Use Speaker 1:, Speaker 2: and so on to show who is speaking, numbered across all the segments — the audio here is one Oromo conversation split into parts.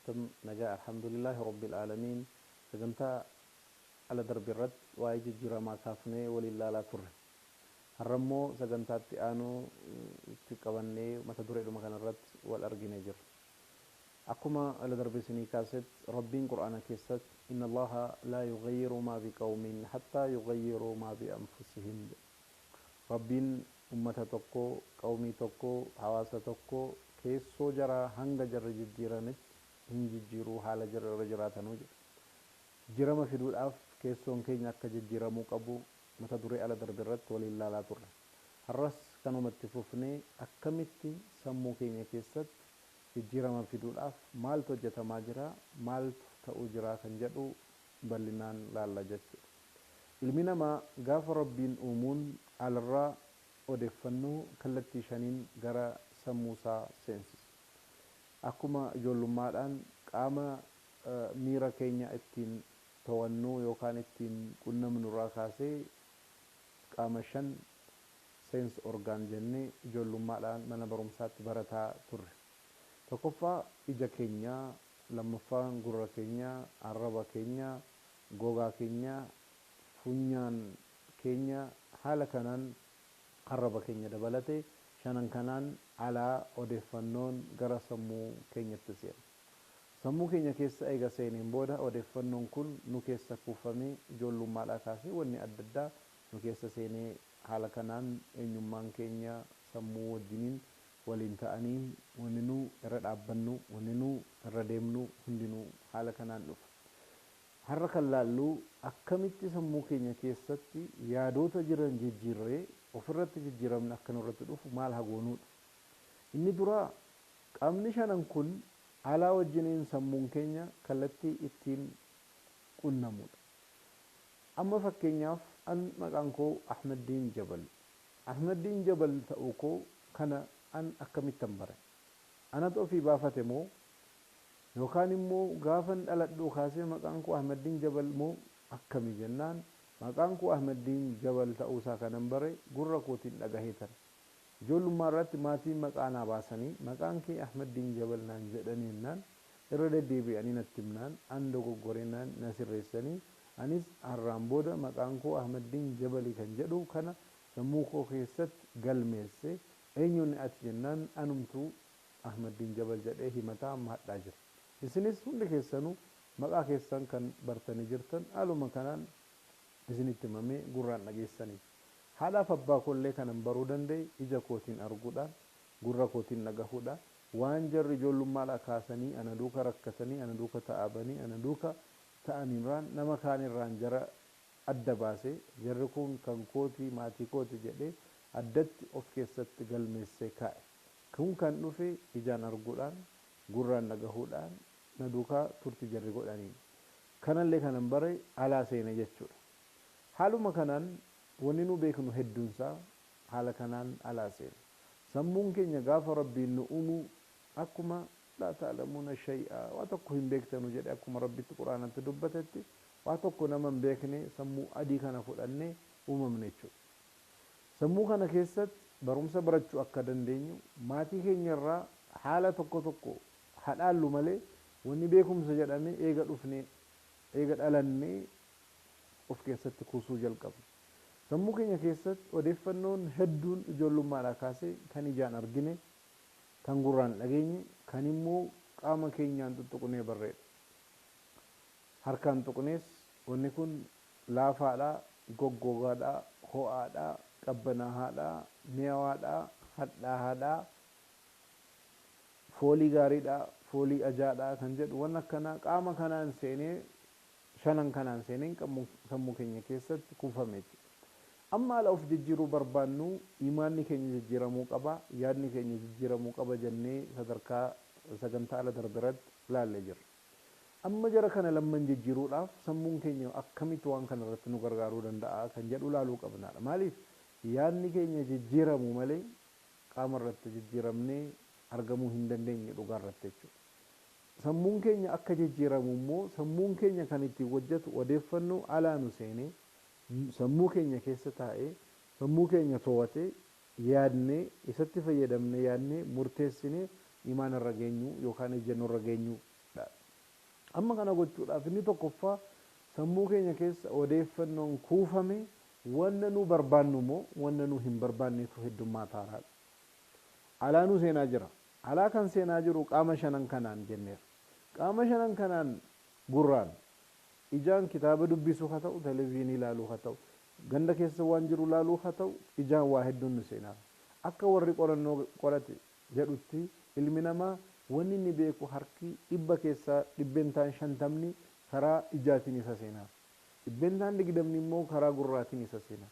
Speaker 1: Attam nagaa, alhamdulillahi rabbil aalamiin. Sagantaa ala darbe irratti waa'ee jijjiiramaa kaafnee waliin laalaa turre. Har'a immoo sagantaatti aanuu itti qabannee mata dureedhuma kanarratti wal arginee jirra. Akkuma ala darbe isinii kaasetti, Rabbiin Qur'aana keessatti "Inna Allaha laa yughayyiru maa biqawmin hattaa yughayyiru maa bi'anfusihim" jedha. Rabbiin ummata tokko, qawmii tokko, hawaasa tokko keessoo jaraa hanga jarri jijjiiranitti hin jijjiiruu haala jarri irra jiraatanuu jedha. Jijjiirama fiduudhaaf keessoon keenya akka jijjiiramuu qabu mata duree ala darbe irratti waliin laalaa turre. Har'as kanumatti fufnee akkamitti sammuu keenya keessatti jijjiirama fiduudhaaf maaltu hojjetamaa jira, maaltu ta'uu jira kan jedhu bal'inaan laalla jechuudha. Ilmi namaa gaafa Rabbiin uumuun alarraa odeeffannoo kallattii shaniin gara sammuu isaa seensise. Akkuma ijoollummaadhaan qaama miira keenya ittiin to'annuu yookaan ittiin qunnamnu irraa kaasee qaama shan, sense organ, jennee ijoollummaadhaan mana barumsaatti barataa turre. Tokkoffaa ija keenya, lammaffaan gurra keenya, arraba keenya, gogaa keenya, funyaan keenya. Haala kanaan arraba keenya dabalatee shanan kanaan alaa odeeffannoon gara sammuu keenyatti seena. Sammuu keenya keessa eega seeneen booda odeeffannoon kun nu keessa kuufamee ijoollummaadhaa kaasee wanni adda addaa nu keessa seenee haala kanaan eenyummaan keenya sammuu wajjiniin waliin ta'anii wanni nu irra dhaabbannu, wanni nu irra deemnu hundinuu haala kanaan dhufa. Har'a kan laallu akkamitti sammuu keenya keessatti yaadota jiran jijjiirree ofirratti jijjiiramni akka nurratti dhufu maal hagoonuudha. Inni duraa, qaamni shanan kun alaa wajjiniin sammuun keenya kallattii ittiin qunnamudha. Amma fakkeenyaaf an maqaan koo Ahmaddiin Jabal. Ahmaddiin Jabal ta'uu koo kana an akkamittan bare? Anatu ofii baafate moo, yookaan immoo gaafan dhaladhuu kaasee maqaan koo Ahmaddiin Jabal moo akkami jennaan, maqaan koo Ahmaddiin Jabal ta'uusaa kanan bare gurra kootiin dhagaheetan. Ijoollummaa irratti maatiin maqaa naa baasanii "Maqaan kee Ahmaddiin Jabal" naan jedhanii jennaan, irra deddeebi'anii natti himnaan, an dogoggoreenaan na sirreessanii, anis har'aan booda maqaan koo Ahmaddiin Jabalii kan jedhu kana sammuu koo keessatti galmeesse. "Eenyuun ati?" jennaan, anumtuu Ahmaddiin Jabal jedhee himataa amma hadhaa jira. Isinis hundi keessanuu maqaa keessan kan bartanii jirtan haaluma kanaan isinitti himamee gurraan dhageessanii. Haadhaaf abbaa koollee kanan baruu danda'e ija kootiin arguudhaan, gurra kootiin dhagahuudhaan, waan jarri ijoollummaadhaa kaasanii ana duuka rakkatanii, ana duuka ta'abanii, ana duuka ta'anirraan nama kaanirraan jara adda baasee jarri kun kan kooti, maatii kooti jedhee addatti of keessatti galmeessee kaa'e. Kun kan dhufe ijaan arguudhaan, gurraan dhagahuudhaan, na duukaa turti jarri godhaniin. Kanallee kanan bare alaa seene jechuudha. Haaluma kanaan wanni nu beeknu hedduunsaa haala kanaan alaa seena. Sammuun keenya gaafa Rabbiin nu uumu akkuma "laa ta'lamuuna shay'a", waa tokko hin beektanu jedhe, akkuma Rabbitti Quraanatti dubbatetti, waa tokko nama hin beekne sammuu adii kana fudhannee uumamne jechuudha. Sammuu kana keessatti barumsa barachuu akka dandeenyu maatii keenya irraa haala tokko tokko hadhaallu malee, wanni beekumsa jedhamee eega dhufnee, eega dhalannee of keessatti kuusuu jalqabne. Sammuu keenya keessatti odeeffannoon hedduun ijoollummaadhaa kaasee kan ijaan argine, kan gurraan dhageenye, kan immoo qaama keenyaan tuttuqnee barreedha. Harkaan tuqnees wanni kun laafaadha, goggogaadha, ho'aadha, qabbanaahaadha, mi'aawaadha, hadhaahaadha, foolii gaariidha, foolii ajaadha kan jedhu, waan akkanaa qaama kanaan seenee, shanan kanaan seenee sammuu keenya keessatti kuufame jechuudha. Amma ala of jijjiiruu barbaannu imaanni keenya jijjiiramuu qaba, yaadni keenya jijjiiramuu qaba jennee sadarkaa sagantaa ala darbe irratti ilaallee jirra. Amma jara kana lamman jijjiiruudhaaf sammuun keenya akkamitti waan kana irratti nu gargaaruu danda'a kan jedhu ilaaluu qabnaadha. Maaliif? Yaadni keenya jijjiiramu malee qaama irratti jijjiiramnee argamuu hin dandeenye dhugaa irratti jechuudha. Sammuun keenya akka jijjiiramu immoo sammuun keenya kan ittiin hojjetu odeeffannoo alaa nu seenee sammuu keenya keessa taa'ee sammuu keenya to'atee yaadnee, isatti fayyadamnee yaadnee murteessinee imaan irra geenyu yookaan ejjennoo irra geenyudha. Amma kana gochuudhaaf inni tokkoffaa sammuu keenya keessa odeeffannoon kuufame wanna nu barbaannu moo wanna nu hin barbaannetu heddummaataaraadha. Alaa nu seenaa jira. Alaa kan seenaa jiru qaama shanan kanaan jenneera. Qaama shanan kanaan gurraan, ijaan kitaaba dubbisuu haa ta'u, televezyiinii ilaaluu haa ta'u, ganda keessa waan jiru ilaaluu haa ta'u, ijaan waa hedduun nu seenaa. Akka warri qorannoo qorate jedhutti ilmi namaa wanni inni beeku harki 100 keessaa 50% karaa ijaatiin isa seenaa. 20% immoo karaa gurraatiin isa seenaa.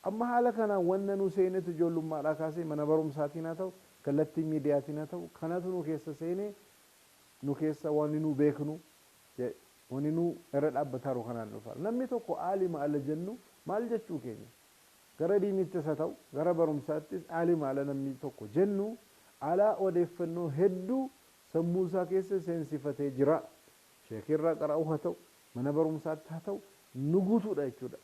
Speaker 1: Amma haala kanaan wanna nu seenetu ijoollummaadhaa kaasee mana barumsaatiin haa ta'u, kallattii miidiyaatiin haa ta'u, kanatu nu keessa seenee nu keessa wanni nu beeknu, wanni nu irra dhaabbataaru kanaan dhufa. Namni tokko aalima ala jennu maal jechuu keenya? Gara diinittis haa ta'u, gara barumsaattis aalima ala namni tokko jennu alaa odeeffannoo hedduu sammuu isaa keessa seensifatee jira. Sheekirraa qara'uu haa ta'u, mana barumsaatti haa ta'u, nu guutuudha jechuudha.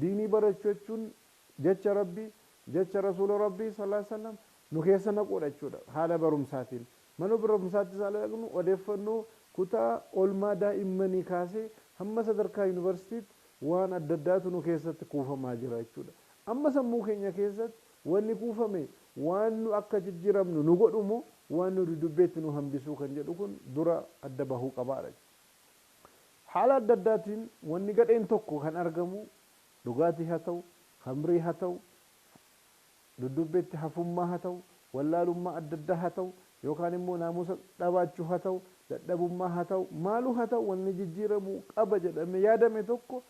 Speaker 1: Diinii barachuu jechuun jecha Rabbii, jecha Rasuula Rabbii sallallahu alaihi wasallam nu keessa naquudha jechuudha haala barumsaatiin. Mana barumsaattis haala dhaqnu odeeffannoo kutaa oolmaa daa'immanii kaasee hamma sadarkaa yuunivarsiitiitti waan adda addaatu nu keessatti kuufamaa jira jechuudha. Amma sammuu keenya keessatti wanni kuufame waan nu akka jijjiiramnu nu godhu moo waan nu dudubbeetti nu hambisuu kan jedhu kun dura adda bahuu qabaadha. Haala adda addaatiin wanni gadheen tokko kan argamu dhugaatii haa ta'u, khamrii haa ta'u, dudubbeetti hafummaa haa ta'u, wallaalummaa adda addaa haa ta'u, yookaan immoo naamusa dhabaachuu haa ta'u, dadhabummaa haa ta'u, maaluu haa ta'u, wanni jijjiiramuu qaba jedhamee yaadame tokko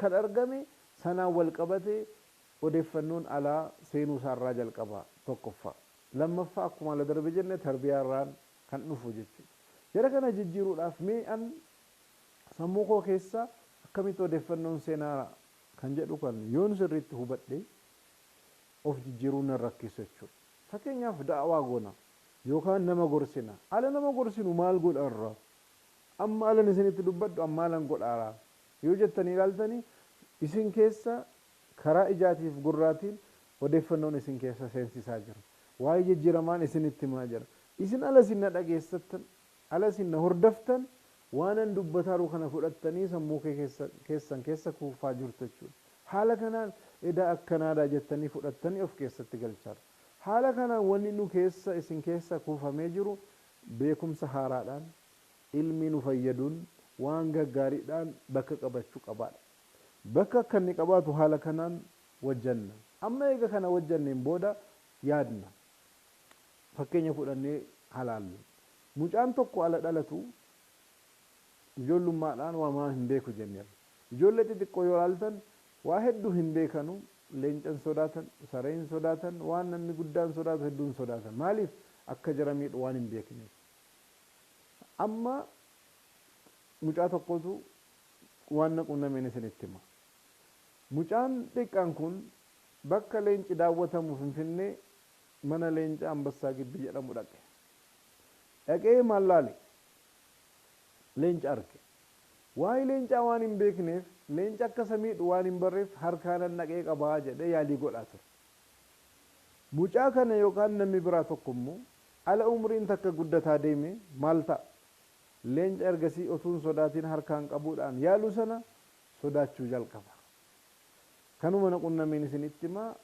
Speaker 1: kan argame sanaan wal qabatee odeeffannoon alaa seenuu isaarraa jalqaba tokkoffaa. Lammaffaa akkuma ala darbe jenne tarbiyaarraan kan dhufu jechuudha. Jara kana jijjiiruudhaaf mee an sammuu koo keessa akkamitti odeeffannoon seenaa kan jedhu kan yoon sirriitti hubadhe of jijjiiruun nan rakkisu jechuudha. Fakkeenyaaf da'awaa goona yookaan nama gorsina. Ala nama gorsinu maal godharra? Amma alan isinitti dubbadhu amma alan godhaara. Yoo jettanii ilaaltanii isin keessa karaa ijaatiif gurraatiin odeeffannoon isin keessa seensisaa jira. Waa'ee jijjiiramaan isinitti himaa jira. Isin ala isin na dhageessattan, ala isin na hordoftan waanan dubbataaru kana fudhattanii sammuu keessan keessa kuufaa jirtu jechuudha. Haala kanaan edaa akkanaadha jettanii fudhattanii of keessatti galchaadha. Haala kanaan wanni nu keessa isin keessa kuufamee jiru beekumsa haaraadhaan, ilmi nu fayyaduun, waan gaggaariidhaan bakka qabachuu qabaadha. Bakka akka inni qabaatu haala kanaan wajjanna. Amma eega kana wajjanneen booda yaadna. Fakkeenya fudhannee halaallu. Mucaan tokko ala dhalatu ijoollummaadhaan waamaa hin beeku jenneerra. Ijoollee xixiqqoo yoo ilaaltan waa hedduu hin beekanu, leencan sodaatan, sareen sodaatan, waan namni guddaan sodaatu hedduun sodaatan. Maaliif? Akka jara miidhu waan hin beekneef. Amma mucaa tokkotu waan na qunnameen isinitti hima. Mucaan xiqqaan kun bakka leenci daawwatamu Finfinnee mana leencaa Ambassaa Gibbii jedhamu dhaqe. Dhaqee maal laale? Leenca arge. Waa'ee leencaa waan hin beekneef, leenca akka isa miidhu waan hin barreef harkaanan dhaqee qabaa jedhee yaalii godhaa ture. Mucaa kana yookaan namni biraa tokko immoo ala umriin takka guddataa deeme maal ta'a? Leenca ergasii otuu hin sodaatiin harkaan qabuudhaan yaalu sana sodaachuu jalqaba. Kanuma na qunnameen isinitti hima,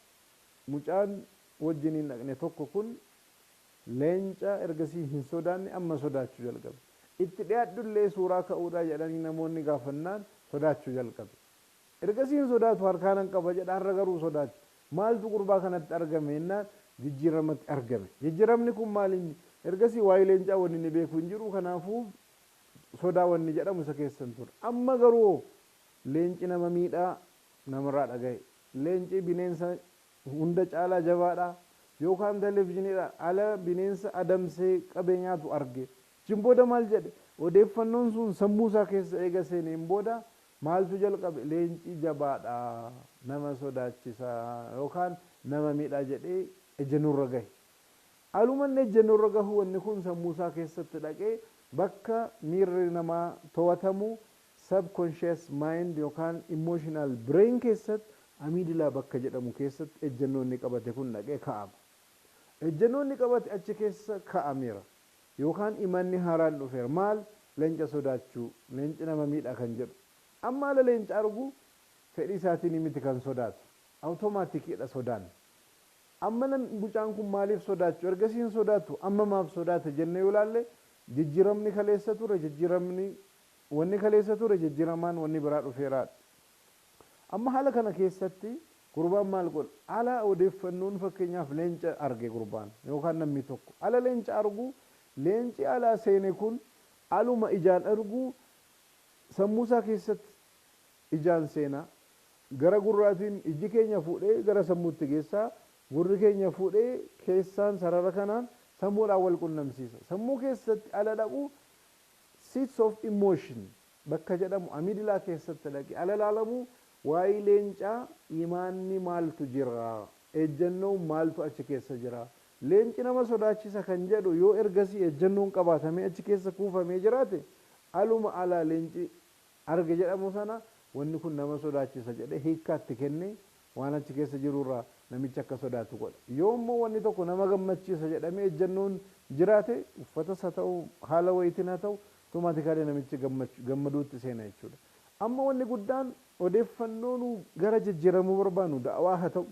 Speaker 1: mucaan wajjiniin dhaqne tokko kun leenca ergasii hin sodaanne amma sodaachuu jalqabe. Itti dhiyaadhullee suuraa ka'uudhaa jedhanii namoonni gaafannaan sodaachuu jalqabe. Ergasii hin sodaatu harkaanan qaba jedha, har'a garuu sodaachu. Maaltu gurbaa kanatti argame jennaan jijjiiramatti argame. Jijjiiramni kun maal inni? Ergasii waa'ee leencaa wanni inni beeku hin jiru, kanaafuu sodaa wanni jedhamu isa keessa hin turre. Amma garuu leenci nama miidhaa namarraa dhagahe. Leenci bineensa hunda caalaa jabaadha. Yookaan televizyiiniidhaan ala bineensa adamsee qabee nyaatu arge. Achiin booda maal jedhe? Odeeffannoon sun sammuu isaa keessa eega seeneen booda maaltu jalqabe? Leenci jabaadha, nama sodaachisa yookaan nama miidha jedhee ejjennoorra gahe. Alumanni ejjennoorra gahu wanni kun sammuu isaa keessatti dhaqee bakka miirri namaa to'atamu subconscious mind yookaan emotional brain keessatti amygdala bakka jedhamu keessatti ejjennoo inni qabate kun dhaqee kaa'ama. Ejjennoo inni qabate achi keessa kaa'ameera. Yookaan imanni haaraan dhufeera. Maal? Leenca sodaachuu, leenci nama miidha kan jedhu. Amma ala leenca argu fedhii isaatiin miti kan sodaatu. Awutomaatikiidha sodaan. Amma mucaan kun maaliif sodaachuu? Ergasii hin sodaatu, amma maaf sodaate jennee yoo ilaalle, jijjiiramni kaleessa ture, jijjiiramni wanni kaleessa ture jijjiiramaan wanni biraa dhufeeraadha. Amma haala kana keessatti gurbaan maal godha? Ala odeeffannoon, fakkeenyaaf leenca arge gurbaan yookaan namni tokko. Ala leenca argu, leenci alaa seene kun aluma ijaan argu sammuu isaa keessatti ijaan seenaa, gara gurraatiin ijji keenya fuudhee gara sammuutti geessaa, gurri keenya fuudhee keessaan sarara kanaan sammuudhaan wal qunnamsiisa. Sammuu keessatti ala dhaqu, seats of emotion bakka jedhamu amygdala keessatti dhaqe ala laalamu, waa'ee leencaa imaanni maaltu jira, ejjennoon maaltu achi keessa jira, leenci nama sodaachisa kan jedhu yoo ergasii ejjennoon qabaatamee achi keessa kuufamee jiraate, aluma alaa leenci arge jedhamu sana wanni kun nama sodaachisa jedhee hiikkaatti kennee waan achi keessa jirurraa namichi akka sodaatu godha. Yoo immoo wanni tokko nama gammachiisa jedhamee ejjennoon jiraate, uffatas haa ta'u, haala wayitiin haa ta'u, automatically namichi gammaduutti seena jechuudha. Amma wanni guddaan odeeffannoo nu gara jijjiiramuu barbaannu, da'awaa haa ta'u,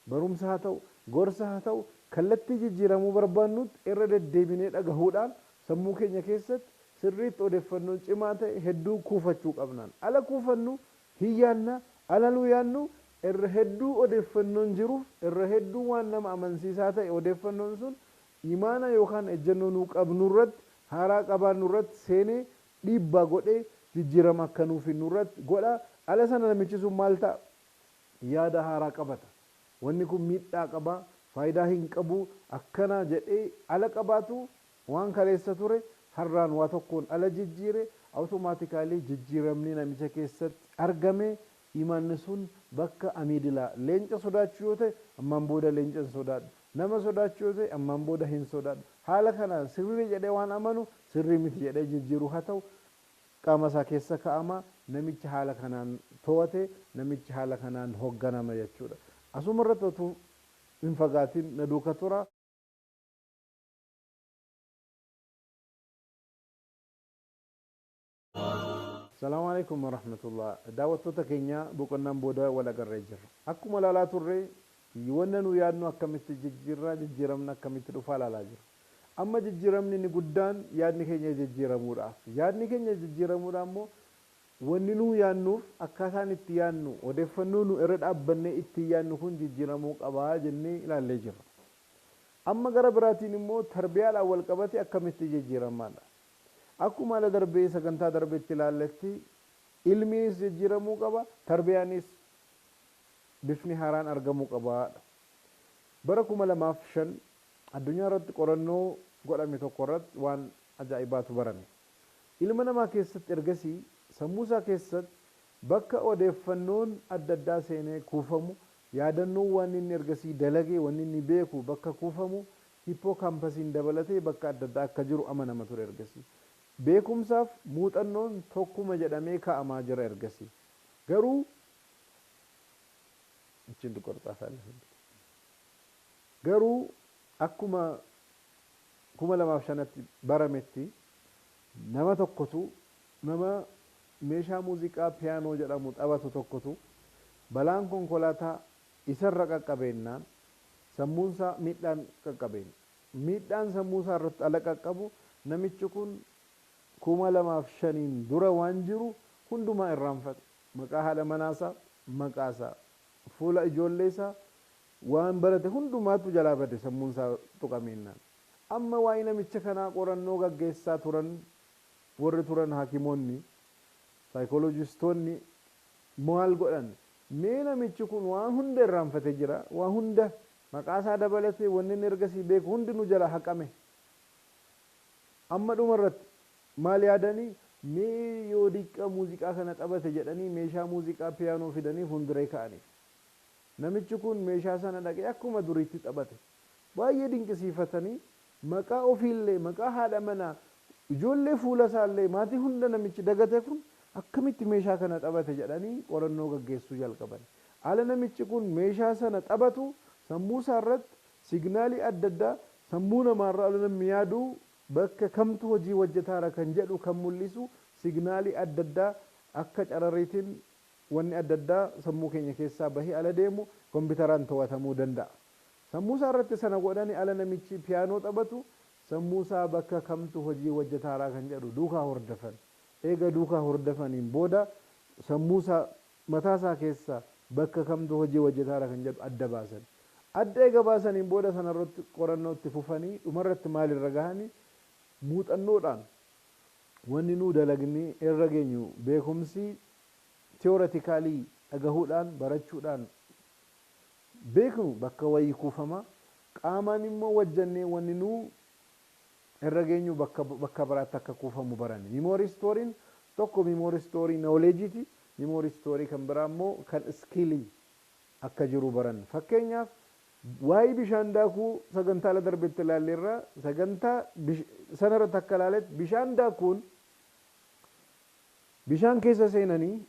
Speaker 1: barumsa haa ta'u, gorsa haa ta'u, kallattii jijjiiramuu barbaannutti irra deddeebinee dhagahuudhaan sammuu keenya keessatti sirriitti odeeffannoon cimaa ta'e hedduu kuufachuu qabnaan. Ala kuufannu hin yaanna, ala nu yaannu irra hedduu odeeffannoon jiruuf, irra hedduu waan nama amansiisaa ta'e, odeeffannoon sun imaana yookaan ejjennoo nuu qabnu irratti, haaraa qabaannu irratti seenee dhiibbaa godhee jijjiirama akka nuuf hinnu irratti godha. Ala sana namichi sun maal ta'a? Yaada haaraa qabata. Wanni kun miidhaa qaba, faayidaa hin qabu, akkana jedhee ala qabaatu, waan kaleessa ture har'aan waa tokkoon ala jijjiire, automatically jijjiiramni namicha keessatti argame, imaanni sun bakka amygdala, leenca sodaachuu yoo ta'e ammaan booda leenca hin sodaadhu, nama sodaachuu yoo ta'e ammaan booda hin sodaadhu, haala kanaan sirrii jedhee waan amanu sirrii miti jedhee jijjiiru haa ta'u, qaama isaa keessa kaa'ama. Namichi haala kanaan to'ate, namichi haala kanaan hoogganama jechuudha. Asuma irratti otuu hin fagaatiin na duuka tura. Salaamu alaikum warahmatullah. Daawwattoota keenya, boqonnaan booda wal agarree jirra. Akkuma ilaalaa turre, wanna nu yaadnu akkamitti jijjiirraa, jijjiiramni akkamitti dhufaa ilaalaa jirra. Amma jijjiiramni inni guddaan yaadni keenya jijjiiramuudhaaf. Yaadni keenya jijjiiramuudhaaf immoo wanni nu yaadnuuf akkaataan itti yaadnu, odeeffannoo nu irra dhaabbannee ittiin yaadnu kun jijjiiramuu qabaa jennee ilaallee jirra. Amma gara biraatiin immoo tarbiyaadhaan wal qabate akkamitti jijjiiramaadha. Akkuma ala darbee sagantaa darbeetti ilaalletti, ilmiinis jijjiiramuu qaba, tarbiyaanis bifni haaraan argamuu qabaadha. Bara 2005 addunyaa irratti qorannoo godhame tokko irratti waan ajaa'ibaatu barame. Ilma namaa keessatti ergasii sammuu isaa keessatti bakka odeeffannoon adda addaa seenee kuufamu, yaadannoon waan inni ergasii dalage, wanni inni beeku bakka kuufamu, hippocampasiin dabalatee bakka adda addaa akka jiru amanama ture ergasii. Beekumsaaf muuxannoon tokkuma jedhamee kaa'amaa jira ergasii. Garuu ittiin garuu akkuma 2005tti barametti, nama tokkotu, nama meeshaa muuziqaa piyaanoo jedhamu taphatu tokkotu, balaan konkolaataa isarra qaqqabeennaan sammuunsaa miidhaan qaqqabeen, miidhaan sammuusaa irratti ala qaqqabu, namichi kun 2005n dura waan jiru hundumaa irraanfate. Maqaa haadha manaasaa, maqaasaa, fuula ijoolleesaa, waan barate hundumaatu jalaa bade sammuunsaa tuqameennaan. Amma waa'ee namicha kanaa qorannoo gaggeessaa turan warri turan hakimoonni, saayikooloojistoonni maal godhan? Mee namichi kun waan hunda irraanfatee jira, waan hunda maqaasaa dabalatee wanni inni ergasii beeku hundinuu jala haqame. Amma dhuma irratti maal yaadanii? Mee yoo diqqa muuziqaa kana taphate jedhanii meeshaa muuziqaa piyaanoo fidanii fuulduree ka'aniif. Namichi kun meeshaa sana dhaqee akkuma duriitti taphate. Baay'ee dinqisiifatanii, maqaa ofiillee, maqaa haadha manaa, ijoollee, fuula isaallee, maatii hunda namichi dagate kun akkamitti meeshaa kana taphate jedhanii qorannoo gaggeessuu jalqaban. Ala namichi kun meeshaa sana taphatu sammuu isaa irratti signaalii adda addaa sammuu namaarraa ala namni yaaduu bakka kamtu hojii hojjetaara kan jedhu kan mul'isu signaalii adda addaa akka cararriitiin wanni adda addaa sammuu keenya keessaa bahee ala deemu kompiitaraan to'atamuu danda'a. Sammuu isaa irratti sana godhanii ala namichi piyaanoo taphatu sammuu isaa bakka kamtu hojii hojjetaaraa kan jedhu duukaa hordofan. Eega duukaa hordofaniin booda sammuu isaa mataa isaa keessa bakka kamtu hojii hojjetaara kan jedhu adda baasan. Adda eega baasaniin booda sanarratti qorannoo itti fufanii dhumarratti maalirra gahanii muuxannoodhaan wanni nuu dalagnee irra geenyu beekumsi tiyooretikalii dhagahuudhaan barachuudhaan beeknu bakka wayii kuufama, qaamaan immoo wajjannee wanni nuu irra geenyu bakka biraatti akka kuufamu barani. Miimoorii stooriin tokko miimoorii stoorii nooleejiiti. Miimoorii stoorii kan biraa immoo kan iskiilii akka jiru baran. Fakkeenyaaf waa'ee bishaan daakuu sagantaa ala darbetti ilaalleerra, sagantaa sanarratti akka ilaaletti bishaan daakuun bishaan keessa seenanii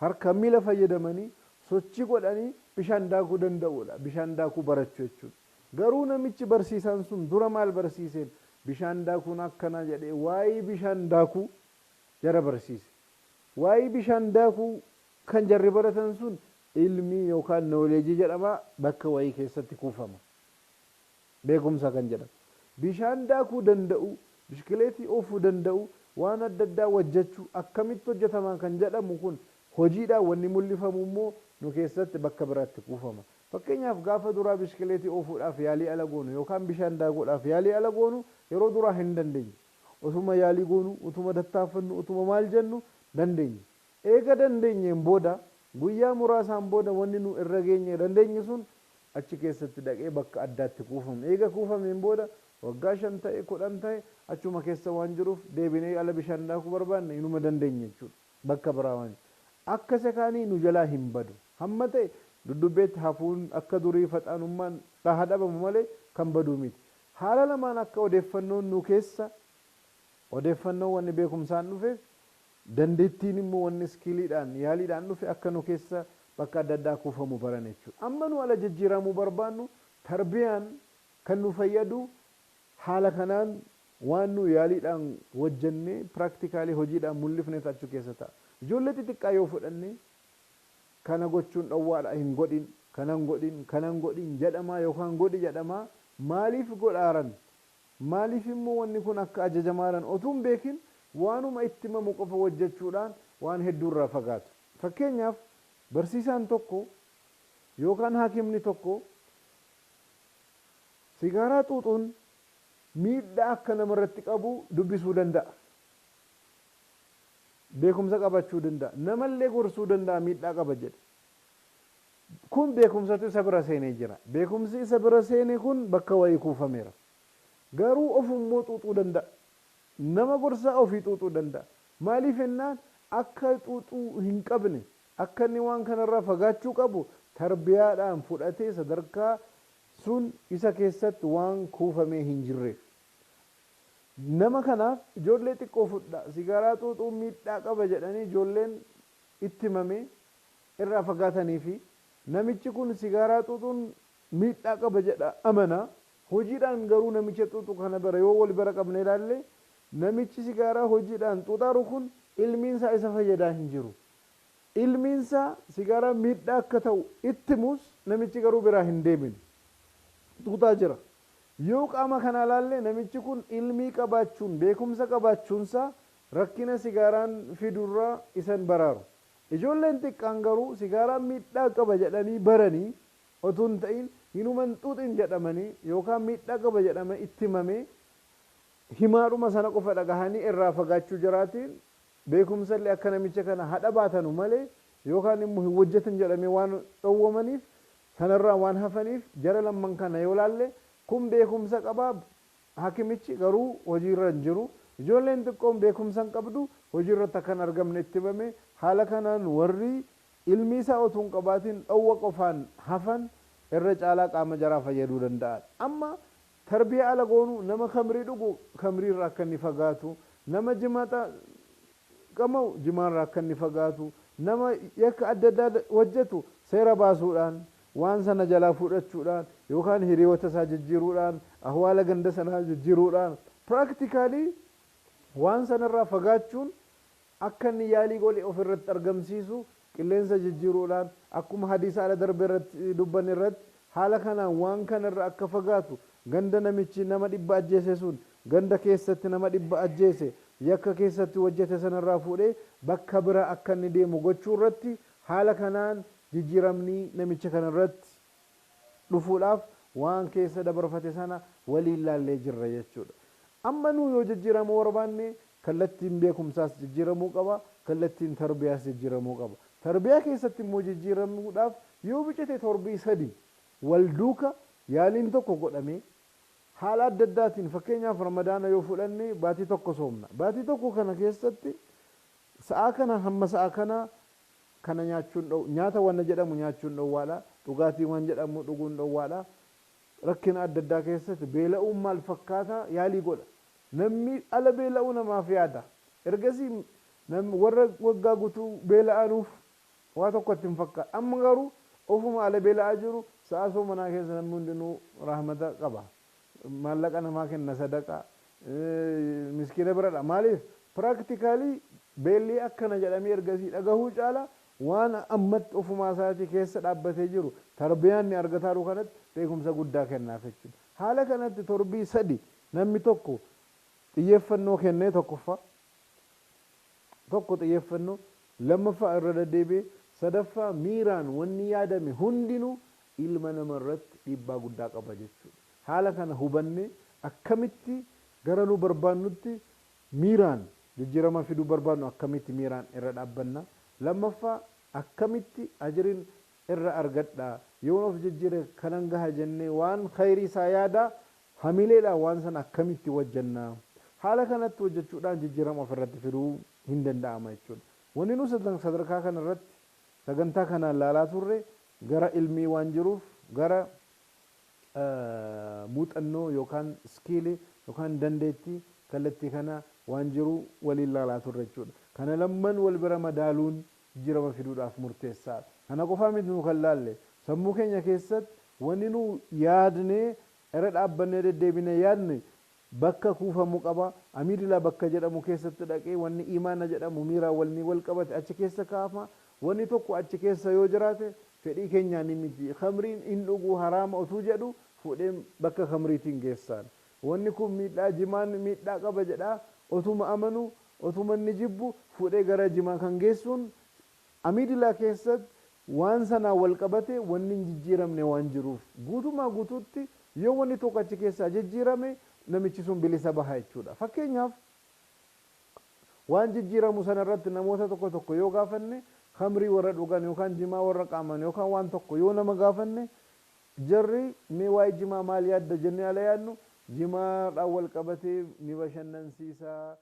Speaker 1: harka miila fayyadamanii sochii godhanii bishaan daakuu danda'uudha. Bishaan daakuu barachuu jechuudha. Garuu namichi barsiisaan sun dura maal barsiiseen bishaan daakuun akkana jedhee waa'ee bishaan daakuu jara barsiise. Waa'ee bishaan daakuu kan jarri baratan sun ilmii yookaan nooleejii jedhama, bakka wayii keessatti kuufama. Beekumsa kan jedhamu. Bishaan daakuu danda'u, bishkileetii oofuu danda'u, waan adda addaa hojjechuu akkamitti hojjetama kan jedhamu kun hojiidhaan wanni mul'ifamu immoo nu keessatti bakka biraatti kuufama. Fakkeenyaaf gaafa duraa bishkileetii oofuudhaaf yaalii ala goonu yookaan bishaan daakuudhaaf yaalii ala goonu yeroo duraa hin dandeenye. Utuma yaalii goonu, utuma tattaaffannu, utuma maal jennu dandeenye. Eega dandeenyeen booda guyyaa muraasaan booda wanni nu irra geenye dandeenye sun achi keessatti dhaqee bakka addaatti kuufama. Eega kuufameen booda waggaa 5 ta'e 10 ta'e achuma keessa waan jiruuf deebinee ala bishaan daakuu barbaanne inuma dandeenye jechuudha. Bakka biraa waan akka isa kaanii nu jalaa hin badu. Hamma ta'e dudubbeetti hafuun akka durii faxaanummaan dhaha dhabamu malee kan baduu miti. Haala lamaan akka odeeffannoon nu keessa odeeffannoo wanni beekumsaan dhufeef dandeettiin immoo wanni iskiiliidhaan yaaliidhaan dhufe akka nu keessa bakka adda addaa kuufamu baran jechuudha. Amma nu ala jijjiiramuu barbaannu tarbiyaan kan nu fayyadu haala kanaan waan nu yaaliidhaan hojjennee piraaktikaalii hojiidhaan mul'ifne achuu keessa ta'a. Ijoollee xixiqqaa yoo fudhanne kana gochuun dhowwaadha hin godhin, kanan godhin, kanan godhin jedhamaa yookaan godhi jedhamaa maaliif godhaaran, maaliif immoo wanni kun akka ajajamaaran otuu hin beekin waanuma itti himamu qofa hojjechuudhaan waan hedduurraa fagaatu. Fakkeenyaaf barsiisaan tokko yookaan haakimni tokko sigaaraa xuuxuun miidhaa akka namarratti qabu dubbisuu danda'a. Beekumsa qabachuu danda'a. Namallee gorsuu danda'a miidhaa qaba jedhe. Kun beekumsatu isa bira seenee jira. Beekumsi isa bira seene kun bakka wayii kuufameera. Garuu ofummoo xuuxuu danda'a. Nama gorsaa ofii xuuxuu danda'a. Maaliif jennaan akka xuuxuu hin qabne, akka inni waan kanarraa fagaachuu qabu tarbiyaadhaan fudhatee sadarkaa sun isa keessatti waan kuufamee hin jirreef. Nama kanaaf ijoollee xiqqoo fudhaa sigaaraa xuuxuun miidhaa qaba jedhanii ijoolleen itti himamee irraa fagaatanii fi namichi kun sigaaraa xuuxuun miidhaa qaba jedha amana. Hojiidhaan garuu namicha xuuxu kana bira yoo wal bira qabne ilaalle namichi sigaaraa hojiidhaan xuuxaaru kun ilmiinsaa isa fayyadaa hin jiru. Ilmiinsaa sigaaraa miidhaa akka ta'u itti himus namichi garuu biraa hin deemine. Xuuxaa jira. Yoo qaama kana ilaalle namichi kun ilmii qabaachuun beekumsa qabaachuunsaa rakkina sigaaraan fidurraa isan baraaru. Ijoolleen xiqqaan garuu sigaaraan miidhaa qaba jedhanii baranii otoo hin ta'in hinuman xuuxin jedhamanii yookaan miidhaa qaba jedhamee itti himamee himaadhuma sana qofa dhagahanii irraa fagaachuu jiraatiin beekumsallee akka namicha kana hadha baatanu malee yookaan immoo hin hojjetan jedhamee waan dhowwamaniif sanarraa waan hafaniif jara lamman kana yoo laalle kun beekumsa qabaa hakimichi garuu hojiirra hin jiru. Ijoolleen xiqqoon beekumsa hin qabdu hojiirratti akka hin argamne itti himame. Haala kanaan warri ilmi isaa otoo hin qabaatin dhowwa qofaan hafan irra caalaa qaama jaraa fayyaduu danda'an. Amma tarbiyaa ala goonu nama kamrii dhugu kamriirraa akka inni fagaatu, nama jimaata qama'u jimaarraa akka inni fagaatu, nama yakka adda addaa hojjetu seera baasuudhaan waan sana jalaa fudhachuudhaan yookaan hiriyoota isaa jijjiiruudhaan ahwaala ganda sanaa jijjiiruudhaan Practically waan sanarraa fagaachuun akka inni yaalii godhe ofirratti argamsiisu, qilleensa jijjiiruudhaan, akkuma hadiisa ala darbe irratti dubbanne irratti, haala kanaan waan kanarra akka fagaatu, ganda namichi nama 100 ajjeese sun ganda keessatti nama 100 ajjeese yakka keessatti hojjete sanarraa fuudhee bakka bira akka inni deemu gochuu irratti, haala kanaan jijjiiramni namicha kanarratti dhufuudhaaf waan keessa dabarfate sana waliin laallee jirra jechuudha. Amma nuu yoo jijjiiramuu barbaanne, kallattiin beekumsaas jijjiiramuu qaba, kallattiin tarbiyaas jijjiiramuu qaba. Tarbiyaa keessatti immoo jijjiiramuudhaaf yoo bicite torbii 3 wal duuka yaaliin tokko godhamee haala adda addaatiin, fakkeenyaaf Ramadaana yoo fudhanne, baatii tokko soomna. Baatii tokko kana keessatti sa'aa kana hamma sa'aa kana kana nyaachuun dhow nyaata wanna jedhamu nyaachuun dhowwaadha, dhugaatii waan jedhamu dhuguun dhowwaadha. Rakkina adda addaa keessatti beela'uun maal fakkaata yaalii godha. Namni ala beela'uu namaaf yaada. Ergasii warra waggaa guutuu beela'anuuf waa tokko itti hin fakkaatu. Amma garuu ofuma ala beela'aa jiru, sa'a soomanaa keessa namni hundinuu rahmata qaba. Maallaqa namaa kenna, sadaqaa miskiina biradha. Maaliif? Practically beelli akkana jedhamee ergasii dhagahuu caala waan ammatti ofumaa isaatii keessa dhaabbatee jiru, tarbiyaan inni argataa jiru kanatti beekumsa guddaa kennaaf jechuudha. Haala kanatti torbii 3 namni tokko xiyyeeffannoo kennee, tokkoffaa tokko xiyyeeffannoo, lammaffaa irra deddeebi'ee, sadaffaa miiraan wanni yaadame hundinuu ilma nama irratti dhiibbaa guddaa qaba jechuudha. Haala kana hubannee akkamitti gara nu barbaannutti miiraan jijjiirama fiduu barbaannu, akkamitti miiraan irra dhaabbanna, lammaffaa akkamitti ajriin irra argadha, yoon of jijjiire kanan gaha jennee waan khayrii isaa yaada hamileedhaan waan sana akkamitti hojjenna, haala kanatti hojjechuudhaan jijjiirama ofirratti fiduu hin danda'ama jechuudha. Wanni nu sadarkaa kana irratti sagantaa kanaan laalaa turre gara ilmii waan jiruuf, gara muuxannoo yookaan skill yookaan dandeettii kallattii kana waan jiru waliin laalaa turre jechuudha. Kana lamman wal bira madaaluun jijjiirama fiduudhaaf murteessaadha. Kana qofaa miti nu kan laalle. Sammuu keenya keessatti wanni nu yaadnee irra dhaabbannee deddeebinee yaadne bakka kuufamuu qaba. Amygdala bakka jedhamu keessatti dhaqee wanni imaana jedhamu miiraan walni wal qabate achi keessa kaa'ama. Wanni tokko achi keessa yoo jiraate fedhii keenyaan miti. Khamriin hin dhugu, haraama otuu jedhu fuudhee bakka khamriitiin geessaan. Wanni kun miidhaa, jimaan miidhaa qaba jedhaa otuma amanu, otuma inni jibbu fuudhee gara jimaa kan geessuun amygdala keessatti waan sanaan wal qabate wanni hin jijjiiramne waan jiruuf, guutumaa guutuutti yoo wanni tokko achi keessaa jijjiirame namichi sun bilisa baha jechuudha. Fakkeenyaaf waan jijjiiramu sana irratti namoota tokko tokko yoo gaafanne, khamrii warra dhugan yookaan jimaa warra qaaman yookaan waan tokko yoo nama gaafanne, jarri mee waa'ee jimaa maal yaadda jennee ala yaadnu, jimaadhaan wal qabatee ni bashannansiisa.